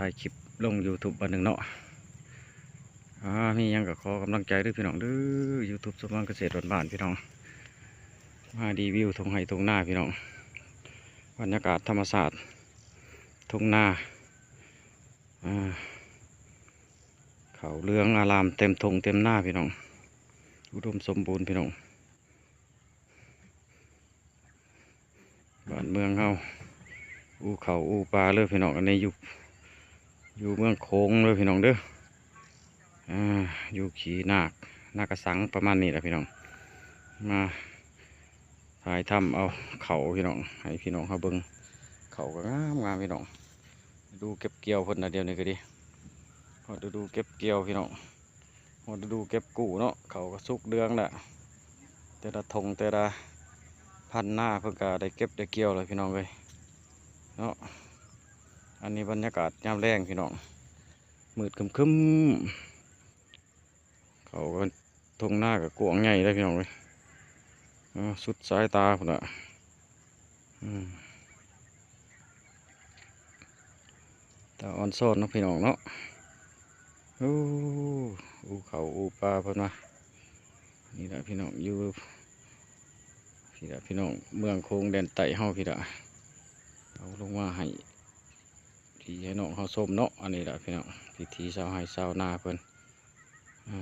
ຖ່າຍຄລິບລົງຢູທູບບາດໜຶ່ງເນາະ. ອ່າ ມີຫຍັງກໍຂໍກຳລັງໃຈເດີພີ່ນ້ອງເດີ ຢູທູບສົມຫວັງກະເສດບ້ານໆ ພີ່ນ້ອງ. ມາຣີວິວທົ່ງໄຮ່ທົ່ງນາພີ່ນ້ອງ ບັນຍາກາດທຳມະຊາດທົ່ງນາ. ອ່າ ເຂົ້າເຫຼືອງອາລາມເຕັມທົ່ງເຕັມນາພີ່ນ້ອງ ອຸດົມສົມບູນພີ່ນ້ອງ. ບ້ານເມືອງເຮົາ ອູ່ເຂົ້າອູ່ປາເລີຍພີ່ນ້ອງ. ອັນນີ້ຢູ່ ຢູ່ເມືອງໂຂງເດີພີ່ນ້ອງເດີ. ອ່າ ຢູ່ຂີ້ນາກ ນາກະສັງ ປະມານນີ້ແຫຼະພີ່ນ້ອງ. ມາຖ່າຍທຳເອົາເຂົ້າພີ່ນ້ອງ ໃຫ້ພີ່ນ້ອງເຮົາເບິ່ງ. ເຂົ້າກໍງາມໆ ພີ່ນ້ອງ. ລະດູເກັບກ່ຽວເພິ່ນນະ ດຽວນີ້ກໍດີ ຮອດລະດູເກັບກ່ຽວພີ່ນ້ອງ. ຮອດລະດູເກັບກູ້ເນາະ ເຂົ້າກໍສຸກເດືອງແລ້ວ. ແຕ່ລະທົ່ງແຕ່ລະພັນນາເພິ່ນກໍໄດ້ເກັບໄດ້ກ່ຽວແລ້ວພີ່ນ້ອງເອີຍເນາະ. ອັນນີ້ບັນຍາກາດຍາມແລງພີ່ນ້ອງ ມືດຄຶ້ມໆ. ເຂົ້າກັນ ທົ່ງນາກໍກວ້າງໃຫຍ່ເດ້ພີ່ນ້ອງເອີຍ ເນາະ ສຸດສາຍຕາພຸ້ນລະ. ອືມ ຕາອອນຊອນເນາະພີ່ນ້ອງເນາະ. ໂອ້ ອູ່ເຂົ້າອູ່ປາເພິ່ນວ່າ. ນີ້ລະພີ່ນ້ອງ ຢູ່ ພີ່ລະພີ່ນ້ອງ ເມືອງໂຂງແດນໃຕ້ເຮົາ ພີ່ລະ ເອົາລົງມາໃຫ້ພີ່ໃຫ້ນ້ອງເຮົາຊົມເນາະ. ອັນນີ້ລະພີ່ນ້ອງ ວິຖີຊາວໄຮ່ຊາວນາເພິ່ນ ອ່າ